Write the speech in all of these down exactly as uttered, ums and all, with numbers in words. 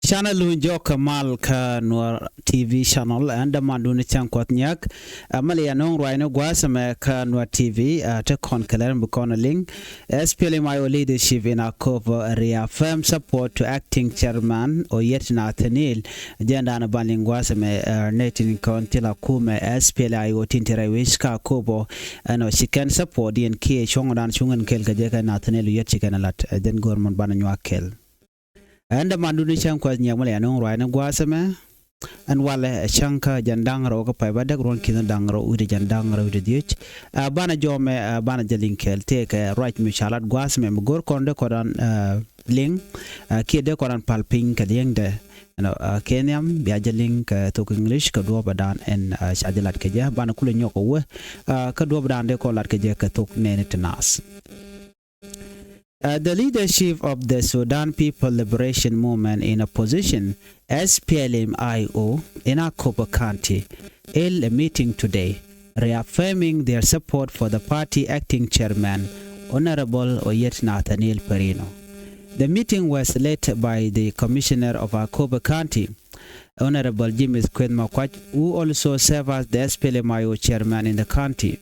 Canɛ luny jɔk kɛ mal kä Nuɛr T V channel, ɛn dämandun cäŋ kuɔth nyiak. Ɛ, mali anɔŋ ruacni gua̱a̱th ɛmɛ kä Nuɛr T V, ɛ, te kɔn kɛ lɛr mi kɔn ɛ liŋ. S P L M I O leadership in Akobo reaffirm support to acting chairman Oyet Nathaniel. Jɛn da̱a̱n ban liŋ gua̱a̱th ɛmɛ, ɛ, nɛy tin kɔn thil akumɛ S P L I O tin ti rɛy wi̱c kä Akobo. Ɛn ɔ ci kɛn support yɛn kiɛ cuɔ̱ŋdan cuŋ ɛn kɛl kɛ jɛ kɛ Nathaniel Oyet ci kɛn ɛ lat. Ɛ, jɛn go̱o̱r mɔn banɛ nyuak kɛl. Ɛn dämandun cäŋ kuɔth nyiak mali anɔŋ ruacni gua̱a̱th ɛmɛ. Ɛn walɛ, ɛ, cäŋ kä jɛn da̱ŋ rɛw kä pay bädäk ruɔ̱n ki̱n da̱ŋ rɛw wi̱cdɛ jɛn da̱ŋ rɛw wi̱cdɛ dhieec. Ɛ, banɛ jɔmɛ, ɛ, banɛ jɛ liŋ kɛɛl tëëkɛ ruac mi ca lat gua̱a̱th ɛmɛ mi go̱r kɔn dee kɔn an, ɛ, liŋ, ɛ, kiɛ dee kɔn an pal piny kɛ liŋdɛ. Ɛnɔ, ɛ, kɛ nhiam bia jɛ liŋ kɛ thok English kɛ duɔ̱ɔ̱pädan ɛn, ɛ, ca jɛ lat kɛ jɛ banɛ kulɛ nyɔk kɛ wee, ɛ, kä duɔ̱ɔ̱pädan dee kɔn lat kɛ jɛ kɛ thok nɛɛni ti naath. Uh, the leadership of the Sudan People Liberation Movement in Opposition, S P L M I O, in Akobo County held a meeting today, reaffirming their support for the party acting chairman, Honorable Oyet Nathaniel Perino. The meeting was led by the Commissioner of Akobo County, Honorable James Kueth Makuac, who also served as the S P L M I O chairman in the county.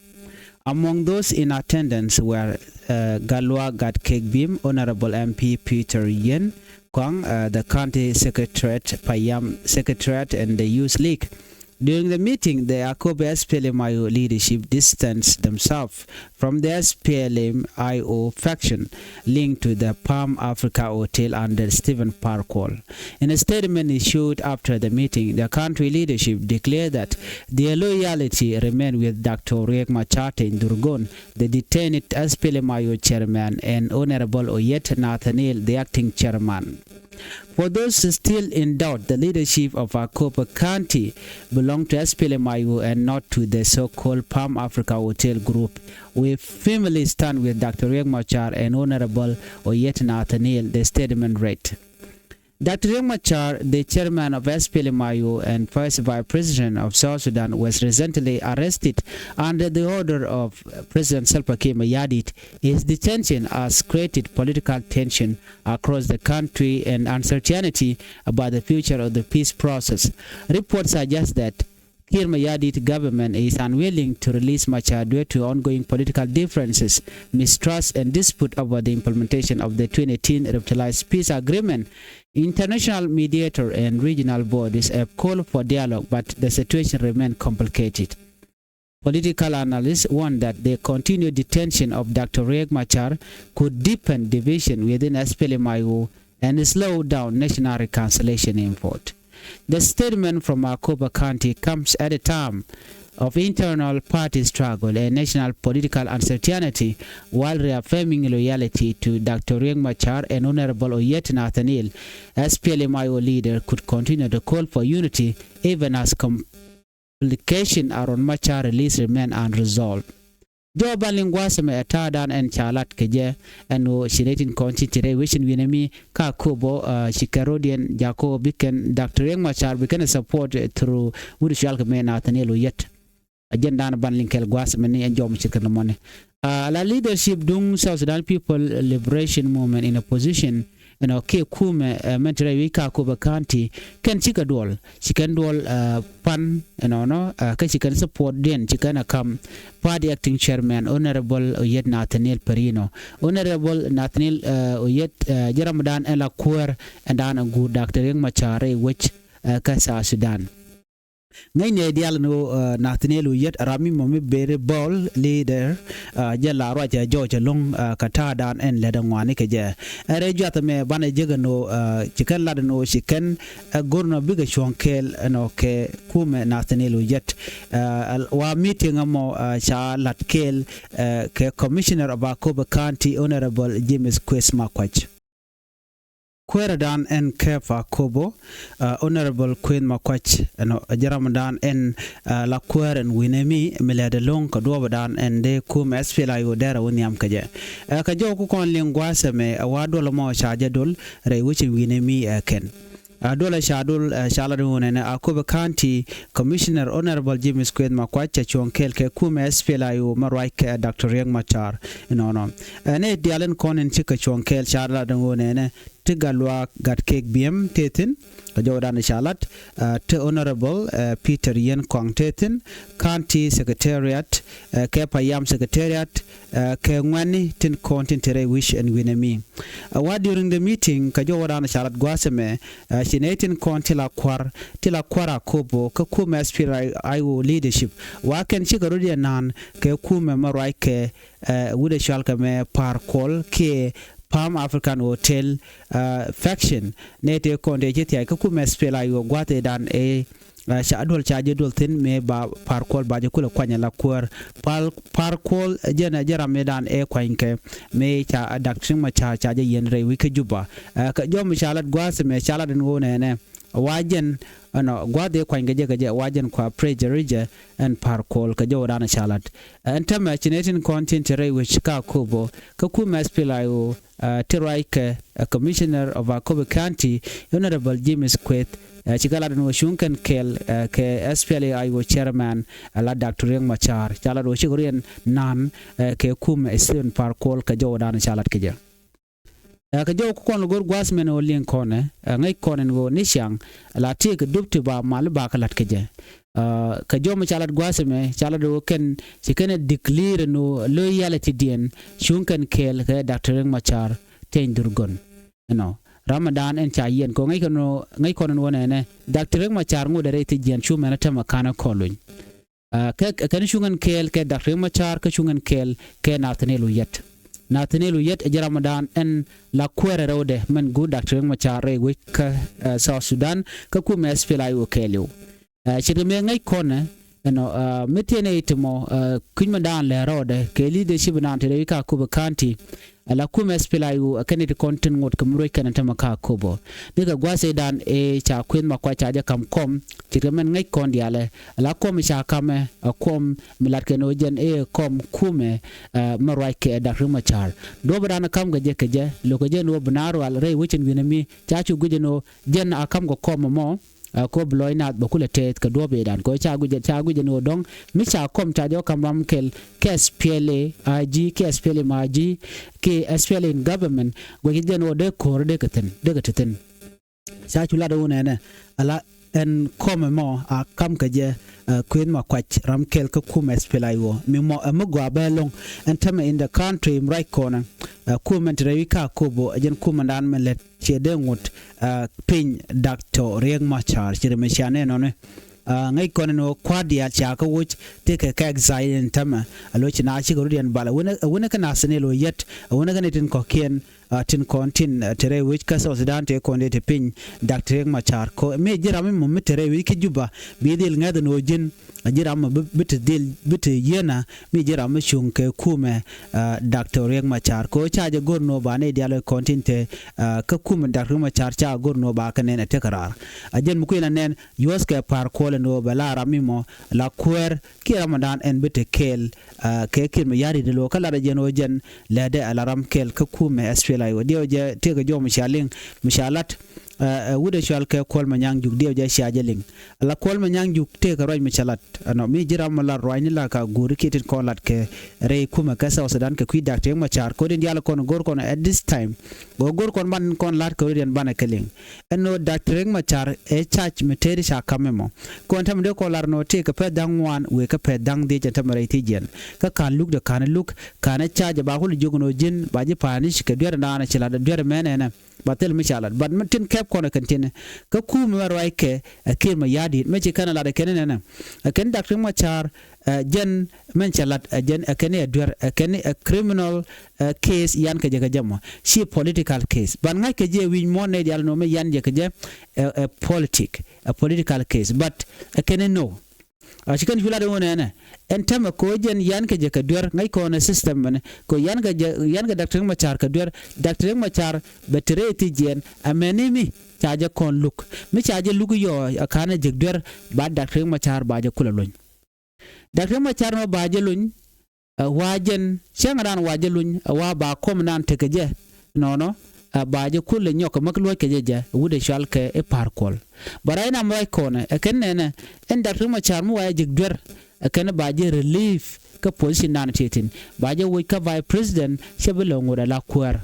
Among those in attendance were, uh, Galwa Gatkegbim, Honorable M P Peter Yen Kwang, uh, the county secretariat, Payam secretariat, and the Youth League. During the meeting, the Akobo S P L M I O leadership distanced themselves from the S P L M I O faction linked to the Palm Africa Hotel under Stephen Parkwall. In a statement issued after the meeting, the country leadership declared that their loyalty remained with Doctor Riek Machar Teny Dhurgon, the detained S P L M I O chairman, and Honorable Oyet Nathaniel, the acting chairman. For those still in doubt, the leadership of Akobo County belong to S P L M I O and not to the so-called Palm Africa Hotel Group. We firmly stand with Doctor Riek Machar and Honorable Oyet Nathaniel, the statement read. Doctor Riek Machar, the chairman of S P L M I O and first vice president of South Sudan, was recently arrested under the order of President Salva Kiir Mayardit. His detention has created political tension across the country and uncertainty about the future of the peace process. Reports suggest that Kiir Mayardit government is unwilling to release Machar due to ongoing political differences, mistrust, and dispute over the implementation of the twenty eighteen revitalized peace agreement. International mediator and regional bodies have called for dialogue, but the situation remains complicated. Political analysts warn that the continued detention of Doctor Riek Machar could deepen division within S P L M I O and slow down national reconciliation effort. The statement from Akobo County comes at a time of internal party struggle and national political uncertainty, while reaffirming loyalty to Doctor Riek Machar and Honorable Oyet Nathaniel. S P L M I O leader could continue to call for unity even as complications around Machar release remain unresolved. Jɔw ban liŋ gua̱a̱th ɛmɛ ɛ ta̱a̱dan ɛn ca lat kɛ jɛ ɛn ɣöö ci nɛy tin kɔn tin te rɛy wec in wi̱nɛ mi kä Akobo, ɛ, ci kɛ ro̱diɛn jakä ɣöö bi kɛn Doctor Riek Machar bi kɛn ɛ support, ɛ, through wut cual kɛ mɛ Nathaniel Oyet. Ɛ jɛn dan ban liŋ kɛl gua̱a̱th ɛmɛ ni ɛn jɔw mi ce̱tkɛ ni mɔni. Ɛ, la leadership duŋ South Sudan People Liberation Movement in Opposition, ɛnɔ kiɛ kumɛ, ɛ, mɛn te rɛy wi̱c kä Akobo County kɛn cikɛ duɔl, ci kɛn duɔl, ɛ, pan ɛnɔnɔ, ɛ, kä ci kɛn support diɛn ci kɛn ɛ kam party acting chairman Honorable Oyet Nathaniel Perino. Honorable Nathaniel, ɛ, Oyet, ɛ, jɛ ramdan ɛn la kuäär ɛn dan ɛ guur Doctor Riek Machar rɛy wec, ɛ, kä South Sudan. Ŋäcnɛ diaal ni ɣöö, ɛ, Nathaniel Oyet ram mi mɔ mi very bold leader, ɛ, jɛ la ruac ɛ jɔɔc ɛlɔ̱ŋ, ɛ, kɛ ta̱a̱dan ɛn lät ɛ ŋɔaani kɛ jɛ. Ɛ rɛy juath ɛmɛ banɛ jek ɛn ɣöö, ɛ, ci kɛn lat ɛn ɣöö ci kɛn, ɛ, go̱r nɔ bikɛ cuɔ̱ŋ kɛɛl ɛnɔ kɛ kumɛ Nathaniel Oyet. Ɛ, wa meeting ɛmɔ, ɛ, ca lat kɛɛl, ɛ, kɛ Commissioner of Akobo County, Honorable James Kueth Makuac. Kuäärä dan ɛn kɛp Akobo, ɛ, Honorable Kueth Makuac, ɛnɔ, ɛ, jɛ ram dan ɛn, ɛ, la kuäär ɛn wi̱nɛ mi, mi lɛt ɛlɔ̱ŋ kɛ duɔɔpä dan ɛn dee kum S P L I O dɛrɛ wä nhiam kɛ jɛ. Ɛ, kɛ jɔw ku kɔn liŋ gua̱a̱th ɛmɛ, ɛ, wa duɔl mɔ ca jɛ dol, rɛy wec in wi̱nɛ mi, ɛ, kɛn. Ɛ, duɔl ɛ ca dol, ɛ, ca lat ɛn wä nɛnɛ, Akobo County Commissioner Honorable James Kueth Makuac, cɛ cuɔ̱ŋ kɛɛl kɛ kum S P L I O mɛ ruac kɛ Doctor Riek Machar, ɛnɔnɔ. Ɛ, nɛy diaal ɛn kɔn ɛn cikɛ cuɔ̱ŋ kɛɛl ca lat ɛn wä nɛnɛ, ti Gatluak Gatkeek Biɛm tëë thi̱n, kɛ jɔwdan ca lat, ɛ, ti Honorable, ɛ, Peter Yen Kɔaŋ tëë thi̱n, County Secretariat, ɛ, kɛ Payam Secretariat, ɛ, kɛ ŋuɛ̈tni tin kɔn tin te rɛy wi̱c ɛn wi̱nɛ mi. Ɛ, wa during the meeting, kɛ jɔwdan ca lat gua̱a̱th ɛmɛ, ɛ, ci nɛy tin kɔn ti la kua̱r, ti la kua̱r Akobo, kä kumɛ S P L M I O leadership. Wa kɛn cikɛ rut yɛ na̱a̱n, kɛ kumɛ mɛ ruac kɛ, ɛ, wut ɛ cɔal kɛ mɛ Par Kuol kiɛ Palm African Hotel, ɛ, faction. Nɛy tëë kɔn tëë ci thia̱a̱c kä kumɛ S P L M I O gua̱a̱th ëëdan ëë, ɛ, ca duɔl ca jɛ duɔl thi̱n mëë ba Par Kuol ba jɛ kulɛ kuany ala kuäär. Pal, Par Kuol jɛn ɛ jɛ ram ëëdan ëë kuanykɛ mëë ca Doctor Riek Machar ca jɛ yiɛn rɛy wi̱c kä Juba. Ɛ, kɛ jɔw mi ca lat gua̱a̱th ɛmɛ ca lat ɛn ɣöö nɛnɛ wa jɛn ɛnɔ gua̱a̱th ëë kuanykɛ jɛ kɛ jɛ wa jɛn kua pressure jɛ ɛn Par Kuol kɛ jɔwdan ca lat. Ɛn täämɛ ci nɛy tin kɔn tin te rɛy wi̱c kä Akobo kä kumɛ S P L M I O, ɛ, ti ruac kɛ, ɛ, Commissioner of Akobo County, Honorable James Kueth, ɛ, cikɛ lat ɛn ɣöö cuŋ kɛn kɛɛl, ɛ, kɛ S P L M I O chairman, ɛ, la Doctor Riek Machar. Ca lat ɣöö cikɛ rut yɛ na̱a̱n, ɛ, kɛ kumɛ Stephen Par Kuol kɛ jɔwdan ca lat kɛ jɛ. Ɛ, kɛ jɔw kä kɔn lɛ go̱r gua̱a̱th mɛn ɣöö liŋ kɔnɛ, ɛ, ŋäc kɔn ɛn ɣöö ni ciaŋ la tëëkɛ dup ti ba mal ba kɛ la̱t kɛ jɛ. Ɛ, kɛ jɔw mi ca lat gua̱a̱th ɛmɛ ca lat ɣöö kɛn ci kɛn ɛ declare ɛn ɣöö loyalty diɛn cuŋ kɛn kɛɛl kɛ Doctor Riek Machar Teny Dhurgon. Ɛnɔ, ram ëëdan ɛn ca yiɛn kɛ ɣöö ŋäc kɔn ɣöö, ŋäc kɔn ɛn ɣöö nɛnɛ Doctor Riek Machar ŋot ɛ rɛy thiec jiɛn cu mɛn ɛ täämɛ ka̱n ɛ kɔn luny. Ɛ, kɛ, kɛ kɛn cuŋ ɛn kɛɛl kɛ Doctor Riek Machar kä cuŋ ɛn kɛɛl kɛ Nathaniel Oyet. Nathaniel Oyet ɛ jɛ ram ëëdan ɛn la kuäär ɛ rɛwdɛ mɛn guut Doctor Riek Machar rɛy wec kä, ɛ, South Sudan kä kumɛ S P L M I O kɛɛliw. Ɛ, ce̱tkɛ mëë ŋäc kɔnɛ, ɛnɔ, ɛ, mi tëë nɛy ti mɔ, ɛ, kui̱c mɛn da̱a̱n lɛ rɔɔdɛ kɛ leadership naan te rɛy wi̱c kä Akobo County. Ɛ la kumɛ S P L M I O ɛ kɛn nɛy ti kɔn tin ŋot kɛ mi ruec kɛn ɛ täämɛ kä Akobo. Ni kɛ gua̱a̱th ëëdan ëë ca Kueth Makuac ca jɛ ka̱m kɔm, ce̱tkɛ mɛn ŋäc kɔn diaalɛ. Ɛ la kɔm ca ka̱mɛ, ɛ kɔm mi latkɛ ɛn ɣöö jɛn ëë kɔm kumɛ, ɛ, mɛ ruac kɛ Doctor Riek Machar. Duɔ̱ɔ̱p ëëdan ɛ ka̱m kɛ jɛ kɛ jɛ, lo̱kɛ jɛ ɛn ɣöö bi naath rual rɛy wec ɛn wi̱nɛ mi, ca cu guic ɛn ɣöö jɛn a ka̱m kɛ kɔm ɛmɔ, ɛ, kɛ ɣöö bi lɔc naath bɛ kulɛ tɛth kɛ duɔ̱ɔ̱p ëëdan. Kɛ ɣöö ca guic, ca guic ɛn ɣöö dɔ̱ŋ mi ca kɔm ca jɛ wä ka̱m ram kɛl kɛ S P L A I G, kɛ S P L M I G, kɛ S P L M in government, guic jɛ ɛn ɣöö dee ko̱r dee kɛ thi̱n, dee kɛ te thi̱n. Ca cu lat ɣöö nɛnɛ, ala ɛn kɔm ɛmɔ a ka̱m kɛ jɛ, ɛ, Kueth Makuac ram kɛl kä kumɛ S P L M I O. Mi mɔ ɛ mi gɔaa bɛ lo̱ŋ ɛn täämɛ in the country mi ruac kɔnɛ, ɛ, kumɛ ɛn te rɛy wi̱c kä Akobo ɛ jɛn kumɛ da̱a̱n mɛn lät ciɛ dee ŋot, ɛ, piny Doctor Riek Machar ci ri mi cia nɛn nɔni. Ɛ, ŋäc kɔn ɛn ɣöö kua̱r diaal ca kɛ woc tëëkɛ kɛ exile ɛn täämɛ. A lo̱c ci na cikɛ rut yɛn bal. Ɛ wänɛ, ɛ wänɛ kä Nathaniel Oyet, ɛ wänɛ kä nɛy tin kɔ̱kiɛn, ɛ, tin kɔn tin, ɛ, te rɛy wec kä South Sudan tëë kɔn dee te piny Doctor Riek Machar. Kɛ ɣöö mi ji̱ ram mi mɔ mi te rɛy wec kä Juba bi dhil ŋäth ɛn ɣöö ji̱n, ɛ, ji̱ ram mi bi, bi te dhil, bi te yieenä, mi ji̱ ram mi cuŋ kɛ kumɛ, ɛ, Doctor Riek Machar. Kɛ ɣöö ca jɛ go̱r ɛn ɣöö ba nɛy diaal kɔn tin te, ɛ, kä kumɛ Doctor Riek Machar ca go̱r ɛn ɣöö ba kɛ nɛn ɛ tekɛ raar. Ɛ jɛn mi kui̱n ɛ nɛn, yuɔ̱thkɛ Par Kuol ɛn ɣöö bɛ la ram mi mɔ la kuäär kiɛ ram ëëdan ɛn bi te kɛɛl, ɛ, kɛ Kiir Mayardit ɛn ɣöö kä lat ɛ jɛn ɣöö jɛn lätdɛ ala ram kɛl kä kumɛ S P L M I O. Diɛw jɛ tëëkɛ jɔw mi ca liŋ, mi ca lat, ɛ, ɛ, wut ɛ cɔal kɛ Kuol Manyang Juuk, diɛw jɛ cia jɛ liŋ. Ala Kuol Manyang Juuk tëëkɛ ruac mi ca lat. Ɛnɔ, mi ji̱ ram mi lat ruacni la ka guuri kiɛ tin kɔn lat kɛ rɛy kumɛ kä South Sudan kɛ kui̱ Doctor Riek Machar. Kɛ ɣöö din diaal kɔn go̱r kɔn at this time. Ɣöö go̱r kɔn ban kɔn la̱t kɛ ɣöö din banɛ kɛ liŋ. Ɛn ɣöö Doctor Riek Machar ɛ charge mi tëëdi ca ka̱m ɛmɔ. Kɔn täämɛ dee kɔn la̱r ɛn ɣöö tëëkɛ pɛth da̱ŋ ŋuan wëë kä pɛth da̱ŋ dhieec ɛn täämɛ rɛy thiec jiɛn. Kä ka̱n luk dee ka̱n luk, ka̱n ɛ charge ba kul jiök ɛn ɣöö ji̱n ba ji̱ punish kɛ duer ɛn da̱a̱n ci la̱t duer mɛn ɛnɛ. Ba thil mi ca la̱t. But mi tin kɛp kɔn ɛ kɛn tin. Kä kumɛ mɛ ruac kɛ, ɛ, Kiir Mayardit. Mɛ ci kɛn ɛ la̱t ɛ kɛn ɛnɛ. Ɛ kɛn Doctor Riek Machar, ɛ, jɛn mɛn cɛ la̱t, ɛ, jɛn, ɛ, kɛn ɛ duer, ɛ, kɛn ɛ criminal, ɛ, case yan kɛ jɛ kɛ jɛ mɔ. Ci political case. Ban ŋa̱c kɛ jɛ wi̱c muɔ̱ɔ̱n nɛy diaal nɔ mɛ yan jɛ kɛ jɛ, ɛ, ɛ, politic, ɛ, political case. But, ɛ, kɛn ɛ nɔ. A ci kɛn cu lat ɛ wun ɛnɛ. Ɛn täämɛ kɛ ɣöö jɛn yan kɛ jɛ kɛ duer ŋa̱c kɔn ɛ system mɛnɛ. Kɛ ɣöö yan kɛ jɛ, yan kɛ Doctor Riek Machar kɛ duer. Doctor Riek Machar bɛ te rɛy thiec jiɛn. Ɛ mɛni mi ca jɛ kɔn luk. Mi ca jɛ luk yɔ, ɛ, ka̱n ɛ jek duer ba Doctor Riek Machar ba jɛ kulɛ luny. Doctor Riek Machar nɔ ba jɛ luny, ɛ, wa jɛn cäŋ raan wa jɛ luny, ɛ, wa ba kɔm naan tekɛ jɛ. Nɔnɔ, ɛ, ba jɛ kulɛ nyɔk kä mäk luɔc kɛ jɛ jɛ, wut ɛ cɔal kɛ i̱ Par Kuol. But right now mi ruac kɔnɛ, ɛ kɛn nɛnɛ, ɛn Doctor Riek Machar mi wa jɛ jek duer, ɛ kɛn ba jɛ relieve kä position naan tëë thi̱n. Ba jɛ woc kä vice president, cɛ bi lɛ ŋot ala kuäär.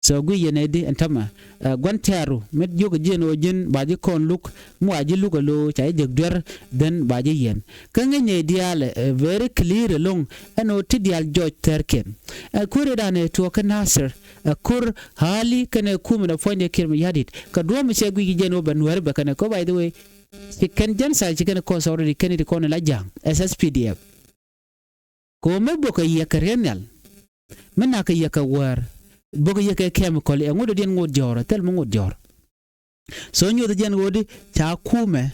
So guic yɛn ɛ di ɛn tämɛ, ɛ, gua̱n tɛ̈ru mi jiök ji̱n ɣöö ji̱n ba ji̱ kɔn luk, mi wa ji̱ luk ɛ lo̱o̱ ca ji̱ jek duer, then ba ji̱ yiɛn. Kä ŋäcnɛ diaal ɛ very clear ɛlɔ̱ŋ ɛn ɣöö ti diaal jɔc thɛrkiɛn. Ɛ, ko̱r ëëdan ɛ tuɔɔk kä Nasir, ɛ, ko̱r Hali kɛnɛ kumɛ nɛ puɔ̱nydɛ Kiir Mayardit. Kä duɔ̱ɔ̱p mi cɛ guic ji̱n ɣöö bɛ Nuääri bɛ kɛnɛ, kä by the way, ci kɛn genocide ci kɛn cause already, kɛn it kɔn la ja̱a̱ŋ, S S P D F. Kɛ ɣöö mi bokɛ yiɛk kɛ riɛn nhial, mi na̱k kɛ yiɛk kɛ wäär, bokɛ yiɛk kɛ chemical, ɛŋu dɔ̱diɛn ŋot jɔ̱ɔ̱r, thil mi ŋot jɔ̱ɔ̱r. So nyuɔth jɛn ɣöödi ca kumɛ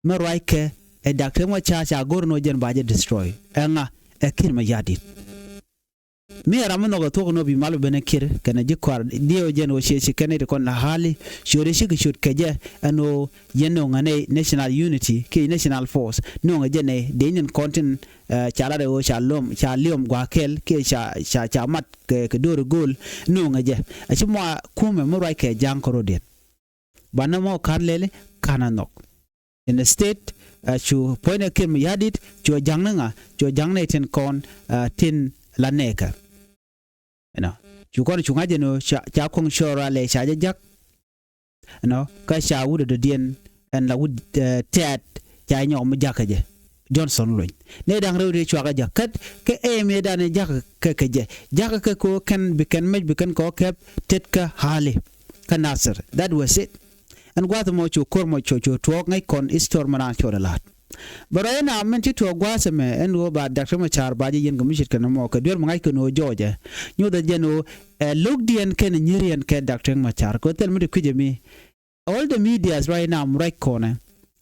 mi ruackɛ ɛ Doctor Riek Machar ca go̱r ni ɣöö jɛn ba jɛ destroy. Ɛŋa? Ɛ Kiir Mayardit. Mi ɛ ram mi nhɔk ɛ thuɔ̱k ni ɣöö bi mal bi ben ɛ Kiir kɛnɛ ji̱ kɔaar, diɛw jɛn ɣöö ciɛ ci kɛn it kɔn la Hali, ciötdɛ cikɛ ciöt kɛ jɛ ɛn ɣöö yɛn nööŋɛ nɛy national unity kiɛ national force, nööŋɛ jɛ nɛy dee nyin kɔn tin, ɛ, ca lat ɛ ɣöö ca liɔm, ca liɔm gua̱a̱th kɛl kiɛ ca, ca, ca mat kɛ, kɛ do̱ri gööl, nööŋɛ jɛ. A ci mɔ kumɛ mi ruackɛ ja̱a̱ŋ kärɔ̱diɛn. Banɛ mɔ ka̱n lɛli, ka̱n a nhɔk. Instead, ɛ, cu puɔ̱nydɛ Kiir Mayardit, cu ja̱ŋ ni ŋa, cu ja̱ŋ ni tin kɔn, ɛ, tin la nɛɛkɛ. You know, cu kɔn cu ŋa̱c ɛn ɣöö ca, ca kuɔ̱ŋ cɔɔr a lɛ ca jɛ ja̱k. You know, kä ca wut ɛ dɔ̱diɛn ɛn la wut, ɛ, tɛ̈t ca nyɔk mi ja̱k kɛ jɛ. Johnson Olony. Nɛy da̱ŋ rɛw ti cuakä ja̱k kä, kä ɛ mëëdan ja̱k kɛ kɛ jɛ. Ja̱k kɛ kɛ ɣöö kɛn bi kɛn mec bi kɛn kɛ ɣä kɛp tet kä Hali kä Nasir. That was it. Ɛn gua̱a̱th mɔ cu ko̱r mɔ cu, cu tuɔɔk ŋäc kɔn history mɛ raan cɔɔdɛ la̱a̱t. Bɛ rɔy ɛn a min ci tuɔɔk gua̱a̱th ɛmɛ ɛn ɣöö ba Doctor Machar ba jɛ yɛn kɛ mi ce̱tkɛ nɔmɔ kɛ duer mi ŋa̱ckɛ ni ɣöö jɔɔcɛ. Nyuɔthɛ jɛn ɣöö ɛ lo̱kdiɛn kɛnɛ nyiriɛn kɛ Doctor Machar kɛ ɣöö thil mi ti kui̱c ɛmi. All the medias right now mi ruac kɔnɛ.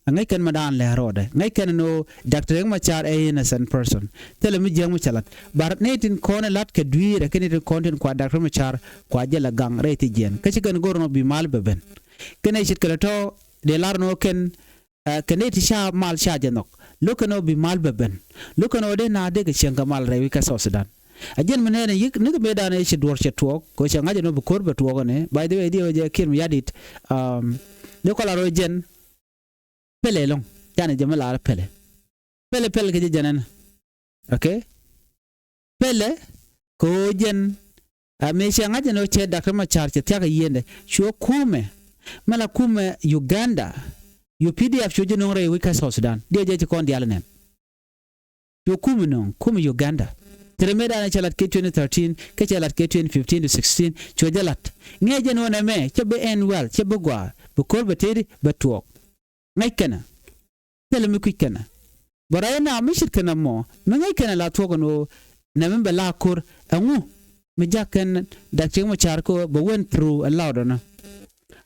Ɛ ŋäc kɛn mɛ daan lɛ rɔɔdɛ. Ŋäc kɛn ni ɣöö Doctor Riek Machar ɛ innocent person. Thilɛ mi jiäk mi cɛ la̱t. But ni tin kɔn ɛ la̱t kɛ dui̱i̱rɛ kɛn ni tin kɔn tin kua Doctor Machar kua jɛ lɛ gaŋ rɛy thi jiɛn. Kä ci kɛn go̱r ni ɣöö bi mal bɛ ben. Kɛn ɛ ce̱tkɛ lɛ tɔ̱ dee lar ni ɣöö kɛn, ɛ, kɛn ni ti ca mal ca jɛ nhɔk. Lo̱k kɛn ɣöö bi mal bɛ ben. Lo̱k kɛn ɣöö dee na dee kɛ cieŋ kɛ mal rɛy wi̱c kä South Sudan. A jɛn mi nɛɛnɛ yik ni kɛ mëëdan ɛ ci duɔ̱r cɛ tuɔɔk kɛ ɣöö cɛ ŋa̱c ɛn ɣöö bi ko̱r bɛ tuɔɔk ɛn ɛ. By the way, diɛ ɣöö jɛ Kiir Mayardit, um, dee kɔn la rɔ jɛn pɛlɛ ɛlɔ̱ŋ. Canɛ jɛ mi lar pɛlɛ. Pɛlɛ, pɛlɛ kɛ jɛ jɛn ɛn. Okay? Pɛlɛ kɛ ɣöö jɛn, a, mëë cɛ ŋa̱c ɛn ɣöö cɛ Doctor Machar cɛ thia̱k ɛ yiëndɛ. Cuɛ kumɛ. Mɛ la kumɛ Uganda. U P D F cuɛ jɛ no̱o̱ŋ rɛy wi̱c kä South Sudan. Diɛ jɛ ci kɔn diaal nɛn. Cuɛ kumɛ no̱o̱ŋ, kumɛ Uganda. Tëë mëëdan cɛ la̱t kɛ twenty thirteen, kä cɛ la̱t kɛ twenty fifteen to sixteen, cuɛ jɛ la̱t. Ŋäc jɛn ɣöö nɛmɛ, cɛ bi ɛn wäl, cɛ bi gɔaa, bi ko̱r bɛ tëëdi, bɛ tuɔɔk. Ŋäc kɛnɛ. Thilɛ mi kui̱c kɛnɛ. Bɛ rɔy ɛn a mi ce̱tkɛ nɔmɔ, mi ŋäc kɛnɛ la thuɔ̱k ɛn ɣöö nɛmɛ bɛ la ko̱r, ɛŋu mi ja̱k kɛn Doctor Riek Machar kɛ ɣöö bɛ went through a lot ɛnɔ.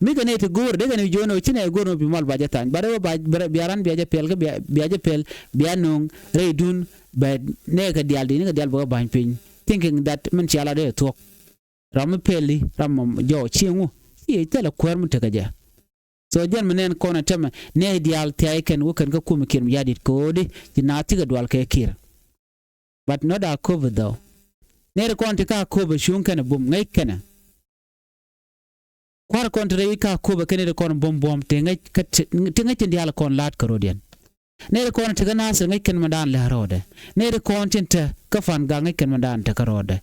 Mi kɛ nɛy ti go̱o̱r, dee kɛn i̱ jo̱o̱n ɛ ɣöö ci nɛy go̱o̱r ni ɣöö bi mal ba jɛ tha̱a̱ny. But ɛ ɣöö ba, bia, bia ran bia jɛ pɛl, kä bia, bia jɛ pɛl, bia no̱o̱ŋ rɛydun, bɛ nɛy kɛ diaal, di̱i̱t ni kɛ diaal bɛ kɛ ba̱ny piny. Thinking that min cia la dee thuɔ̱k. Ram mi pɛli, ram mi jɔɔc, ci ŋu? Ci thilɛ kuäär mi tekɛ jɛ. So jɛn mi nɛn kɔn ɛ tɛmɛ, nɛy diaal thia̱a̱c kɛn wä kɛn kä kumɛ Kiir Mayardit kɛ ɣöö di, ci naath cikɛ dual kɛ Kiir. But not Akobo though. Nɛy ti kɔn ti kä Akobo cuŋ kɛnɛ bum, ŋäc kɛnɛ. Kua̱r kɔn ti rɛy wi̱c kä Akobo kɛn nɛy ti kɔn buɔ̱m buɔ̱m ti ŋäc kä ti, ti ŋäc tin diaal kɔn la̱t kärɔ̱diɛn. Nɛy ti kɔn ti kä Nasir ŋäc kɛn mɛ daan lɛ rɔɔdɛ. Nɛy ti kɔn tin te kä Pangak ŋäc kɛn mɛ daan te kärɔɔdɛ.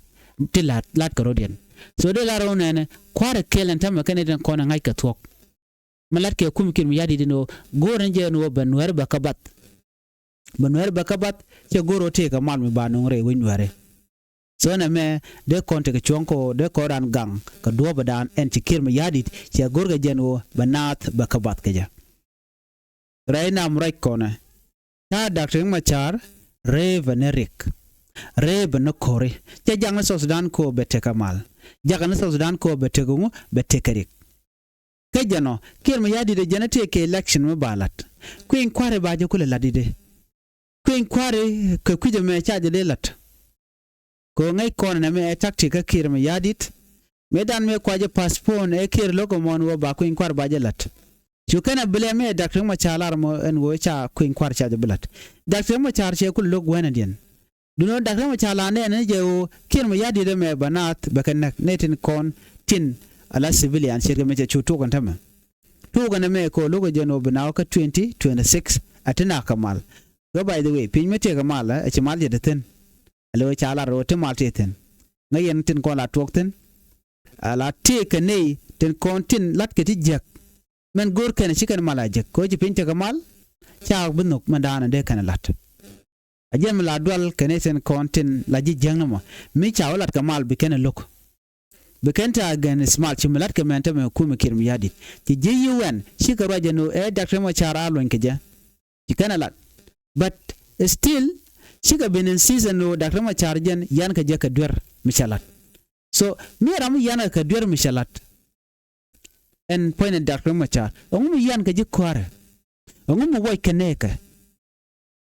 Ti la̱t, la̱t kärɔ̱diɛn. So dee la̱r ɣöö nɛnɛ kua̱r ɛ kɛl ɛn täämɛ kɛn nɛy ti kɔn ɛ ŋa̱c kɛ thuɔ̱k. Mi la̱t kɛ kumɛ Kiir Mayardit ɛn ɣöö go̱o̱r ni jɛ ɛn ɣöö bɛ Nuääri bɛ kä bath. Bɛ Nuääri bɛ kä bath, cɛ go̱o̱r ɣöö tëëkɛ mal mi ba nööŋ rɛy wec Nuääri. So nɛmɛ dee kɔn tekɛ cuɔ̱ŋ kɛ ɣöö dee kɔn raan gaŋ kɛ duɔ̱ɔ̱pdan ɛn ci Kiir Mayardit cɛ go̱o̱r kɛ jɛ ɛn ɣöö bɛ naath bɛ kä bath kɛ jɛ. Rɛy nam ruac kɔnɛ. Ta̱a̱ Doctor Riek Machar rɛy bɛ ni Riek. Rɛy bɛ ni ko̱ri. Cɛ jak ni South Sudan kɛ ɣöö bɛ tekɛ mal. Jakɛ ni South Sudan kɛ ɣöö bɛ tekɛ ŋu, bɛ tekɛ Riek. Kä jɛn ɔ, Kiir Mayardit ɛ jɛn ɛ tëëkɛ election mi ba la̱t. Kui̱ny kua̱ri ba jɛ kulɛ la̱t i̱di. Kui̱ny kua̱ri kɛ kui̱c ɛmɛ ca jɛ dee la̱t. Kɛ ɣöö ŋäc kɔn ɛn ɛmɛ ɛ tactic kä Kiir Mayardit. Mëëdan mëë kua jɛ postpone ɛ Kiir lo̱k ɛmɔ ɛn ɣöö ba kui̱ny kua̱ri ba jɛ la̱t. Cu kɛn ɛ blame ɛ Doctor Riek Machar lar ɛmɔ ɛn ɣöö ca kui̱ny kua̱ri ca jɛ bi la̱t. Doctor Riek Machar cɛ kulɛ lo̱k gua̱a̱nädiɛn. Duundɛ Doctor Riek Machar la nɛɛnɛ ni jɛ ɣöö Kiir Mayardit ɛmɛ bɛ naath bɛ kɛ näk nɛy tin kɔn tin ala civilian ce̱tkɛ mi cɛ cu tuɔk ɛn täämɛ. Tuɔk ɛn ɛmɛ kɛ ɣöö lo̱kɛ jɛ ɛn ɣöö bi naath kä twenty twenty six ɛ ti naath kɛ mal. Kä by the way, piny mi tëëkɛ mal ɛ ci mal jɛ te thi̱n. Ɛ lo̱kɛ ca lar ɣöö ti mal tëë thi̱n. Ŋäc yɛn tin kɔn la tuɔk thi̱n. a la tëëkɛ nɛy tin kɔn tin latkɛ ti jiäk. Mɛn go̱o̱r kɛn ci kɛn mal a jek kɛ ɣöö ci piny tekɛ mal. Ca bi nhök mɛn da̱a̱n dee kɛn la̱t. A jɛn mi la dual kɛn i̱ tin kɔn tin la ji̱ jiäkni mɔ mi ca wä la̱t kɛ mal bi kɛn ɛ lo̱k. Bi kɛn te against mal ci mi la̱t kɛ mɛn te mɛ kumɛ Kiir Mayardit. Ci ji̱ yi wɛn cikɛ ruac ɛn ɣöö ɛ Doctor Riek Machar a luɔ̱ny kɛ jɛ. Ci kɛn ɛ la̱t. But still cikɛ ben insist ɛn ɣöö Doctor Riek Machar jɛn yan kɛ jɛ kɛ duer mi cɛ la̱t. So mi ram mi yan kɛ duer mi cɛ la̱t. Ɛn puɔ̱ny ni Doctor Riek Machar ɛŋu mi yan kɛ ji̱ kua̱rɛ? Ɛŋu mi wuɔc kɛ nɛɛkɛ?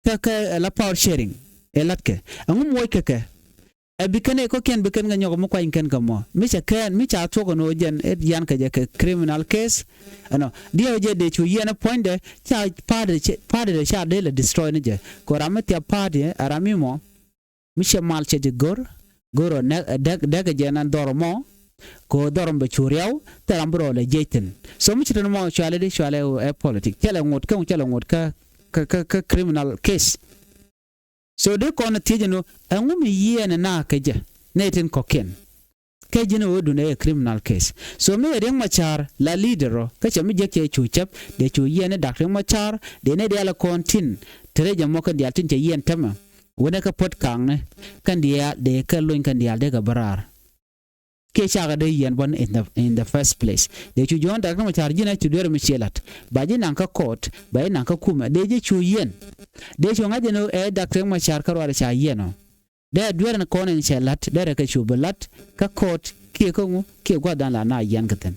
Kä kä ɛ la power sharing ɛ latkɛ ɛŋu mi wuɔc kɛ kɛ? Ɛ bi kɛn ɛ kɔkiɛn bi kɛn kɛ nyɔk mi kuany kɛn kɛ mɔ mi cɛ kɛn mi ca thuɔk ɛn ɣöö jɛn ɛ yan kɛ jɛ kɛ criminal case. Ɛnɔ diɛw jɛ dee cu yiɛn ɛ puɔ̱nydɛ ca party dɛ ca dee lɛ destroy ni jɛ. Kɛ ram mi thiap party ɛ ram mi mɔ mi cɛ mal cɛ jɛ go̱r go̱r ɔ dɛk dɛk jɛ nan dhɔr mɔ. Kɛ ɣöö dhɔr mɔ bɛ cu riaw thil ram bi rɔ lɛ jiɛc thi̱n. So mi ci tɛn mɔ cualɛ di cualɛ ɛ politic cɛ lɛ ŋot kä cɛ lɛ ŋot kä kä kä criminal case. So dee kɔn thiec ɛn ɣöö ɛŋu mi yiɛɛn ɛ na kɛ jɛ nɛ tin kɔ̱kiɛn. Kɛ ji̱n ɛ ɣöö dun ɛ criminal case. So mi ɛ Riek Machar la leader rɔ kä cɛ mi jiäk cɛ cu cäp dee cu yiɛɛn ɛ Doctor Riek Machar dee nɛ diaal ɛ kɔn tin te rɛy jɛ mɔ kɛn diaal tin cɛ yiɛɛn tämɛ. Wänɛ kä puɔ̱t ka̱a̱ŋni kɛn diaal dee kɛ lony kɛn diaal dee kɛ bä raar. Kiɛ cakɛ dee yiɛn bä in the, in the first place. Dee cu jiɔ̱ɔ̱n Doctor Riek Machar ji̱n a cu duer mi ciɛ la̱t ba ji̱ naŋ kä court ba ji̱ naŋ kä kumɛ dee ji̱ cu yiɛn. Dee cu ŋa̱c jɛ ni ɛ Doctor Riek Machar kä ruaar ca yiɛn ɔ. Dee duer ni kɔn in cɛ la̱t dee rɛ kɛ cu bi la̱t kä court kiɛ kä ŋu kiɛ gua̱th dan la na yiɛn kä thi̱n.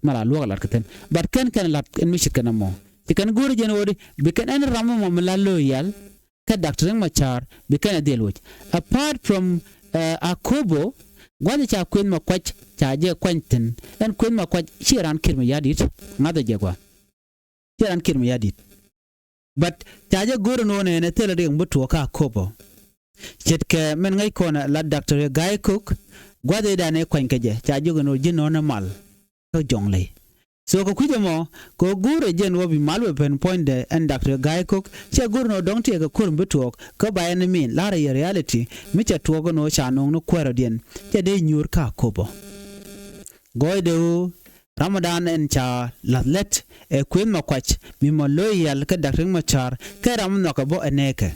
Ma la luɔk la̱t kä thi̱n but kɛn kɛn la̱t in mi ce̱tkɛ nɛ mɔ. Ci kɛn go̱o̱ri jɛ ni ɣöö di bi kɛn ɛn ram mɔ mi la lo̱o̱ yal. Kä Doctor Riek Machar bi kɛn ɛ dhil wec. Apart from uh, Akobo gua̱th ca Kueth Makuac ca jɛ kuany thi̱n. Ɛn Kueth Makuac ci ran Kiir Mayardit ŋa̱th ɛ jɛ gua. Ci ran Kiir Mayardit. But ca jɛ go̱r ɛn ɣöö nɛɛnɛ thilɛ riɛk mi bi tuɔɔk kä Akobo. Ce̱tkɛ mɛn ŋäc kɔn ɛ la Doctor Gai Kok gua̱th ëëdan ëë kuany kɛ jɛ ca jiök ɛn ɣöö ji̱ nɔ̱ɔ̱n ɛ mal. Kä jɔŋ ley. So kɛ kui̱c ɛmɔ kɛ ɣöö go̱o̱rɛ jɛn ɣöö bi mal wee pɛn puɔ̱nydɛ ɛn Doctor Gai Kok cɛ go̱o̱r ɛn ɣöö dɔ̱ŋ tiɛɛkɛ ko̱r mi bi tuɔɔk kä ba ɛn min la̱rä yɛ reality mi cɛ tuɔɔk ɛn ɣöö ca no̱o̱ŋ ni kuäärɔdiɛn cɛ dee nyuur kä Akobo. Gɔɔydɛ ɣöö ramɔdan ɛn ca la̱th lät ɛ Kueth Makuac mi mɔ lo̱o̱ yal kä Doctor Riek Machar kɛ ram nhɔkɛ bä ɛ nɛɛkɛ.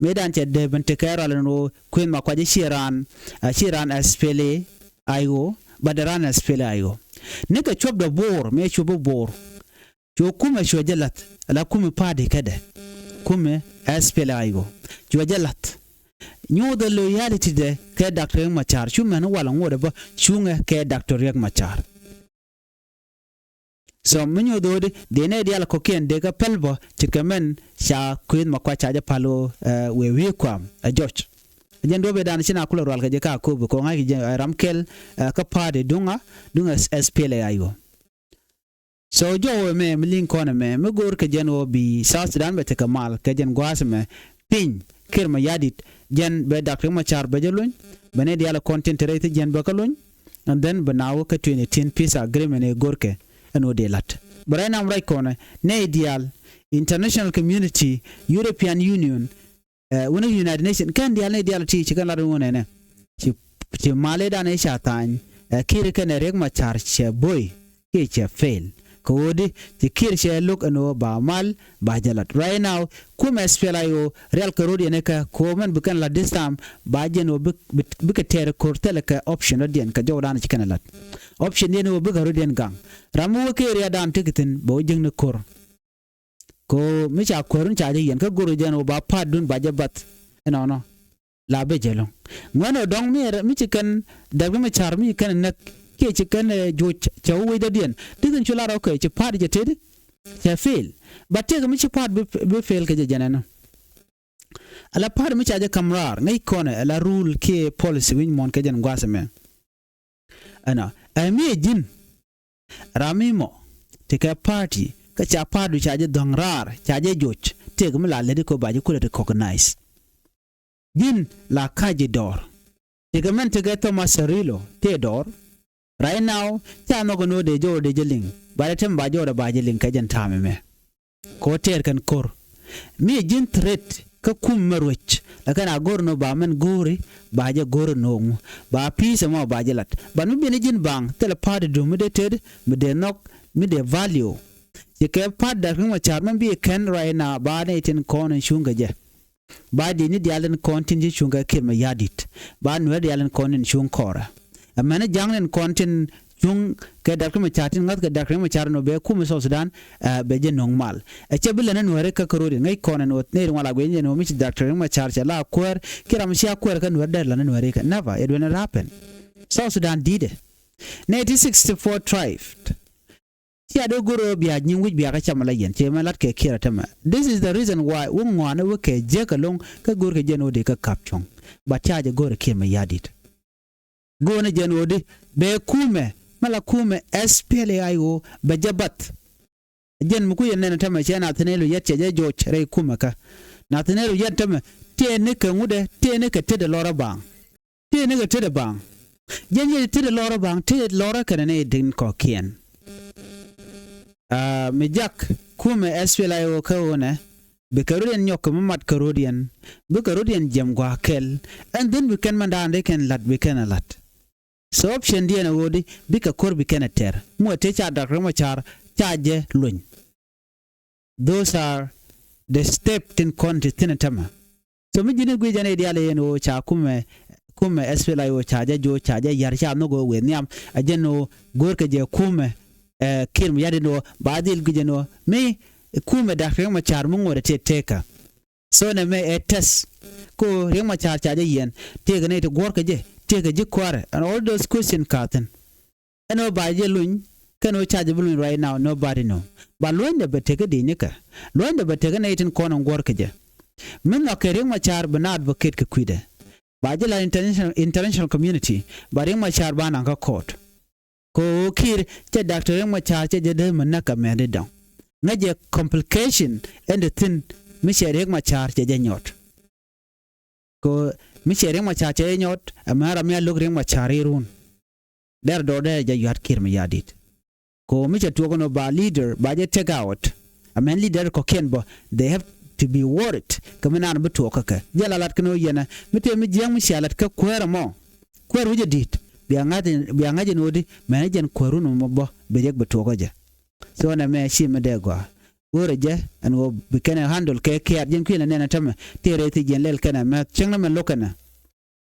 Mëëdan cɛ dee ben tekɛ rual ɛn ɣöö Kueth Makuac ci raan a ci raan SPLA-IO but raan SPLA-IO. Nikɛ cuɔp dɔ Bo̱o̱r mëë cuɔp bi Bo̱o̱r. Cuɔ kumɛ cuɔ jɛ la̱th ala kumɛ party kädɛ. Kumɛ SPLA-IO cuɔ jɛ la̱th. Nyuuthɛ loyalty dɛ kɛ Doctor Riek Machar cu mɛn wal ŋuɔdɛ bä cuŋɛ kɛ Doctor Riek Machar. So mi nyuuth ɣöödi dee nɛy diaal kɔ̱kiɛn dee kɛ päl bä ce̱tkɛ mɛn ca Kueth Makuac ca jɛ pal ɣöö wëë wi̱i̱ kuam ɛ jɔc. Ɛ jɛn duɔ̱p ëëdan ci na kulɛ rual kɛ jɛ ka Akobo kɛ ɣöö ŋa̱ckɛ jɛ ɛ ram kɛl kä party duŋa duŋa SPLA-IO. So jɔwɛ mɛ mi liŋ kɔn ɛmɛ mi go̱o̱r kɛ jɛn ɣöö bi South Sudan bɛ tekɛ mal kɛ jɛn gua̱a̱th ɛmɛ piny Kiir Mayardit jɛn bɛ Doctor Riek Machar bɛ jɛ luny bɛ nɛy diaal kɔn tin te rɛy thi jɛn bɛ kä luny. And then bɛ na wä kä twenty eighteen peace agreement ëë go̱rkɛ ɛn ɣöö dee la̱t. Bɛ rɛy nam rɛc kɔnɛ nɛy diaal international community, European Union, wänä United Nation kɛn diaal nɛy diaal ti ci kɛn lat wun ɛnɛ. Ci mal ëëdan ëë ca tha̱a̱ny ɛ Kiir kɛnɛ Riek Machar cɛ bo̱y kiɛ cɛ fail. Kɛ ɣöö di ci Kiir cɛ lo̱k ɛn ɣöö ba mal ba jɛ lat. Right now kumɛ SPLA-IO rial kɛ ro̱diɛn ɛ kɛ kɛ ɣöö mɛn bi kɛn lat this time ba jɛn ɣöö bikɛ tɛɛr ko̱r thilɛ kɛ option rɔ̱diɛn kɛ jɔwdan ci kɛn ɛ lat. Option diɛn ɣöö bikɛ ro̱diɛn gaŋ ram mi wä kɛ riadan tekɛ thi̱n bɛ wä jiäkni ko̱r. Kɛ ɣöö mi ca kuäärun ca jɛ yiɛn kä go̱r jɛn ɣöö ba pa̱a̱tdun ba jɛ bath ɛnɔnɔ. La bɛ jɛ lo̱ŋ ŋuɛn ɣöö dɔ̱ŋ mi ci kɛn däk mi car mi ci kɛn näk kiɛ ci kɛn juɔc cɛ wä wecdädiɛn. Di̱thin cu lar ɣä kɛ ci pa̱a̱t jɛ tëëdi cɛ fail. Ba tiɛk mi ci pa̱a̱t bi fail kɛ jɛ jɛn ɛnɔ. Ala pa̱a̱t mi ca jɛ ka̱m raar ŋäc kɔnɛ ala rule kiɛ policy wi̱ny muɔ̱ɔ̱n kɛ jɛn gua̱a̱th ɛmɛ. Ɛnɔ ɛ mi ɛ ji̱n ram mi mɔ ti kɛ party kä ca pa̱a̱tdu ca jɛ dhɔ̱ŋ raar ca jɛ joc. Tëëk mi la lät i̱ kɔ ba jɛ kulɛ recognize. Ji̱n la ka̱c ji̱ dɔɔr. Ti kɛ mɛn ti kɛ Thomas Cirillo tëë dɔɔr. Right now ca nhɔk ɛn ɣöö dee jɔwdɛ dee jɛ liŋ ba dee tɛm ba jɔwdɛ ba jɛ liŋ kɛ jɛn ta̱a̱m ɛmɛ. Kɛ ɣöö tɛɛr kɛn ko̱r mi ɛ ji̱n threat kä kum mɛ ruec. Ɛ kɛn a go̱r ni ba mɛn go̱ri ba jɛ go̱r ni ŋu ba pi̱i̱th ɛmɔ ba jɛ lat. But mi biɛni ji̱n baŋ thilɛ pa̱a̱t dum mi dee tet mi dee nhɔk mi dee value. Ci kɛ pa̱a̱t Dak Riek Machar mɛn bi kɛn right now ba nɛy tin kɔn in cuŋ kɛ jɛ. Ba di̱t ni diaal tin kɔn tin ci cuŋ kɛ Kiir Mayardit. Ba nuɛr diaal tin kɔn tin cuŋ kɔrɛ. Ɛmɛn ja̱ŋ tin kɔn tin cuŋ kɛ Dak Riek Machar tin ŋa̱th kɛ Dak Riek Machar ni wä bɛ kum South Sudan, ɛ, bɛ jɛ no̱ŋ mal. Ɛ cɛ bi lɛ ni nuɛri kä kärodi ŋäc kɔn ɛn wä nɛy ri ŋual a guic ni wä mi ci Dak Riek Machar cɛ la kuäär kiɛ ram cia kuäär kä nuɛr dee la ni nuɛri kɛ. Never, it will not happen. South Sudan di̱t ɛ. Nɛy ti sixty four tribe. Cia dee go̱r ɣöö bia nyiŋ wi̱c bia kä cam ala yɛn. Ciɛ mɛ lat kɛ Kiir a tämɛ. This is the reason why wä ŋuan wä kɛ jiäk ɛlɔ̱ŋ kä go̱r kɛ jɛn ɣöö di kä kap cuɔ̱ŋ. But ca jɛ go̱r ɛ Kiir Mayardit. Go̱o̱n ɛ jɛn ɣöö di bɛ kumɛ mɛ la kumɛ S P L A I O bɛ jɛ bath. Jɛn mi ku yɛn nɛn tämɛ cɛ Nathaniel Oyet cɛ jɛ joc rɛy kumɛ kä. Nathaniel Oyet tämɛ tëë ni kɛ ŋut ɛ tëë ni kɛ tet ɛ lɔrä baŋ. Tëë ni kɛ tet ɛ baŋ. Jɛn yɛ tet ɛ lɔrä baŋ tet lɔrä kɛnɛ ni din kɔ̱kiɛn. Aa, mi jak kumɛ S P L A I O kä ɣöö nɛ bi kɛ rot yɛn nyɔk kɛ mi mat kɛ rot yɛn. Bi kɛ rot yɛn jiɛm gua̱a̱k kɛl. Ɛn dhin bi kɛn mɛn da̱a̱n dee kɛn la̱t bi kɛn ɛ la̱t. So option diɛn ɛ ɣöö di bikɛ ko̱r bi kɛn ɛ tɛr muɔ tëë ca Dak Riek Machar ca jɛ luny. Those are the step tin kɔn ti thi̱n ɛ tämɛ. So mi ji̱n i̱ gui̱c ɛn i̱ diaal i̱ ɛn ɣöö ca kumɛ kumɛ S P L A I O ca jɛ jo̱o̱c ca jɛ ya̱r ca nhök ɣöö wëë nhiam ɛ jɛn ɣöö go̱o̱rkɛ jɛ kumɛ, ɛ, Kiir Mayardit ɣöö ba dhil gui̱c ɛn ɣöö mi kumɛ Dak Riek Machar mi ŋuɔ̱t ɛ tëë tëëkä. So nɛ mɛ ɛ tɛth ko Riek Machar ca jɛ yiɛn tëëkɛ nɛy ti guɔ̱rkɛ jɛ tëëkɛ ji̱ kua̱rɛ and all those question ka thi̱n. Ɛn ɣöö ba jɛ luny kɛn ɣöö ca jɛ bi luny right now nobody know. Ba luɔ̱nydɛ bɛ tekä di̱i̱nikä luɔ̱nydɛ bɛ tekä nɛy tin kɔn in guɔ̱rkɛ jɛ. Min nhɔakɛ Riek Machar bi na advocate kɛ kui̱dɛ. Ba jɛ la international, international community ba Riek Machar ba naŋ kä court. Kɛ ɣöö Kiir cɛ Doctor Riek Machar cɛ jɛ dee mi näk kɛ mɛni dɔ̱ŋ. Ŋäcɛ complication ɛn te thi̱n mi cɛ Riek Machar cɛ jɛ nyɔt. Kɛ ɣöö mi cɛ Riek Machar cɛ jɛ nyɔt ɛmɛ ram mi a lo̱k Riek Machar i̱ run. Dɛr dɔɔdɛ jɛ yua̱t Kiir Mayardit. Kɛ ɣöö mi cɛ tuɔɔk ɛn ɣöö ba leader ba jɛ take out. Ɛmɛn leader kɔ̱kiɛn bä they have to be worried kɛ mi naan bi tuɔɔk kä kɛ jɛ la lat kɛn ɣöö yɛnɛ mi tëë mi jiäŋ mi cia lat kä kuäär ɛmɔ. Kuäär wi̱cɛ di̱t bia ŋa̱c bia ŋa̱c ɛn ɣöö di mɛn jɛn kuäärun ɛmɔ bä bi riɛk bi tuɔɔk kä jɛ. So nɛ mɛ ci mi dee gɔaa. Go̱o̱rɛ jɛ ɛn ɣöö bi kɛn ɛ handle kɛ kiaat jiɛn kui̱n ɛ nɛn ɛ tämɛ tëë rɛy thiec jiɛn lɛl kɛn ɛ mɛth cäŋ ni mɛn lo̱k kɛn ɛ.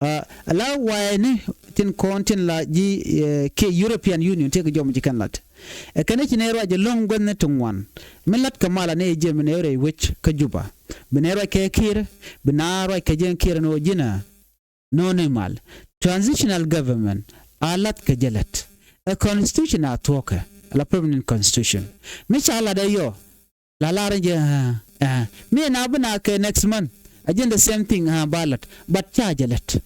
Ɛ la wayni tin kɔn tin la ji̱ kiɛ European Union tëëkɛ jɔm ji̱ kɛn lat. Ɛ kɛn ci nɛ ruac ɛlɔ̱ŋ guäthni ti ŋuan mi lat kɛ mal anɛ jiɛ mi nɛ rɛy wec kä Juba. Bi nɛ ruac kɛ Kiir bi na ruac kɛ jiɛn Kiir ni wä ji̱n ɛ. Nööni mal transitional government a lath kɛ jɛ lät. Ɛ constitution a thuɔ̱kɛ la permanent constitution. Mi ca lat ɛ yɔ la lar jɛ ɛ ɛ mi na bi na kɛ next month. A jɛn the same thing ɛ ba lat but ca jɛ lät.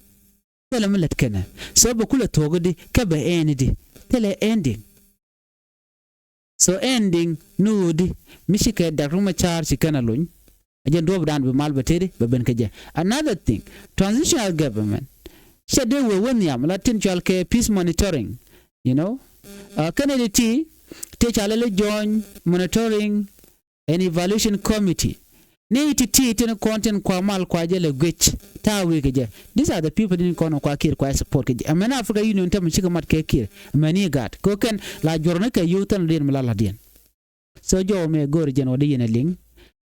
Thilɛ mi lät kɛnɛ so bɛ kulɛ thuɔ̱k di kɛ bɛ ɛn di thilɛ ending. So ending ni ɣöödi mi cikɛ Doctor Machar ci kɛn a lony. A jɛn duɔ̱ɔ̱pdan bi mal bɛ tëëdi bɛ ben kɛ jɛ. Another thing, transitional government cɛ dee wee wä nhiam la tin cual kɛ peace monitoring. You know, kɛn ɛ ti ti ca lɛ lɛ join monitoring and evaluation committee. Ni ti ti tin kɔn tin kua mal kua jɛ lɛ guic ta̱a̱ wee kɛ jɛ. These are the people tin kɔn kua Kiir kua support kɛ jɛ. Ɛmɛn Africa Union tɛmɛ cikɛ mat kɛ Kiir ɛmɛn i̱ gaat kɛ kɛn la juɔrni kɛ yio̱w thɛn lɔdiɛn mi la la̱tdiɛn. So jɔw mɛ go̱o̱r jɛn wä di yɛn ɛ liŋ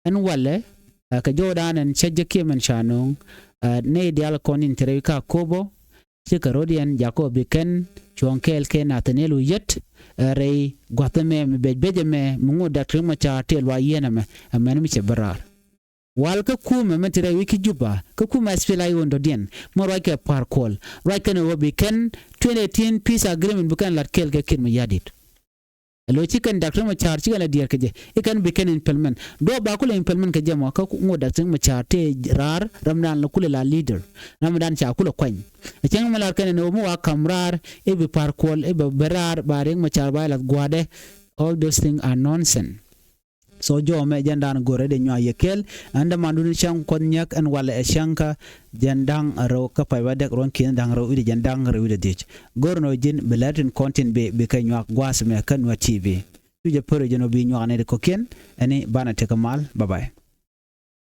ɛn walɛ kɛ jɔwdan ɛn cä jɛ kiɛmɛn ca no̱o̱ŋ. Nɛy diaal kɔn in te rɛy ka ko̱bɔ. Cikɛ ro̱diɛn jakɔ bi kɛn cuɔ̱ɔ̱ŋ kɛɛl kɛ Nathaniel Oyet. Rɛy gua̱th ɛmɛ mi bec bec ɛmɛ mi ŋot Doctor Riek Machar tëë luac yiɛn ɛmɛ ɛmɛn mi cɛ bä raar. Wal kä kumɛ mɛ ti rɛy wi̱c ki Juba kä kumɛ S P L A I O dɔ̱diɛn mɛ ruac kɛ Par Kuɔl ruac kɛn ɛ ɣöö bi kɛn twenty eighteen peace agreement bi kɛn la̱t kɛɛl kɛ Kiir Mayardit. Ɛ lo̱c ci kɛn Doctor Machar ci kɛn la diɛɛr kɛ jɛ i̱ kɛn bi kɛn implement duɔ̱ɔ̱p ba kulɛ implement kɛ jɛ mɔ kä ŋot Doctor Machar tëë raar ramdan la kulɛ la leader. Ramdan ca kulɛ kuany ɛ cäŋ mi lar kɛn ɛn ɣöö mi wa ka̱m raar i̱ bi Par Kuɔl i̱ bɛ bɛ raar ba Riek Machar ba ɛ lath gua̱a̱dɛ. All those things are nonsense. So jɔw mɛ jɛn da̱a̱n go̱rɛ dee nyuak yɛ kɛɛl. Ɛn dämandun cäŋ kuɔth nyäk ɛn walɛ ɛ cäŋ kä jɛn da̱ŋ rɛw kä pay bädɛk ruɔ̱n ki̱n da̱ŋ rɛw wi̱cdɛ jɛn da̱ŋ rɛw wi̱cdɛ dhiec. Go̱r nɔ ji̱n bi lɛr tin kɔn tin bi bi kɛ nyuak gua̱a̱th mɛ kä Nuer T V. Cu jɛ pär jɛn ɔ bi nyuak nɛy ti kɔ̱kiɛn ɛn i̱ banɛ tekɛ mal. Bye bye.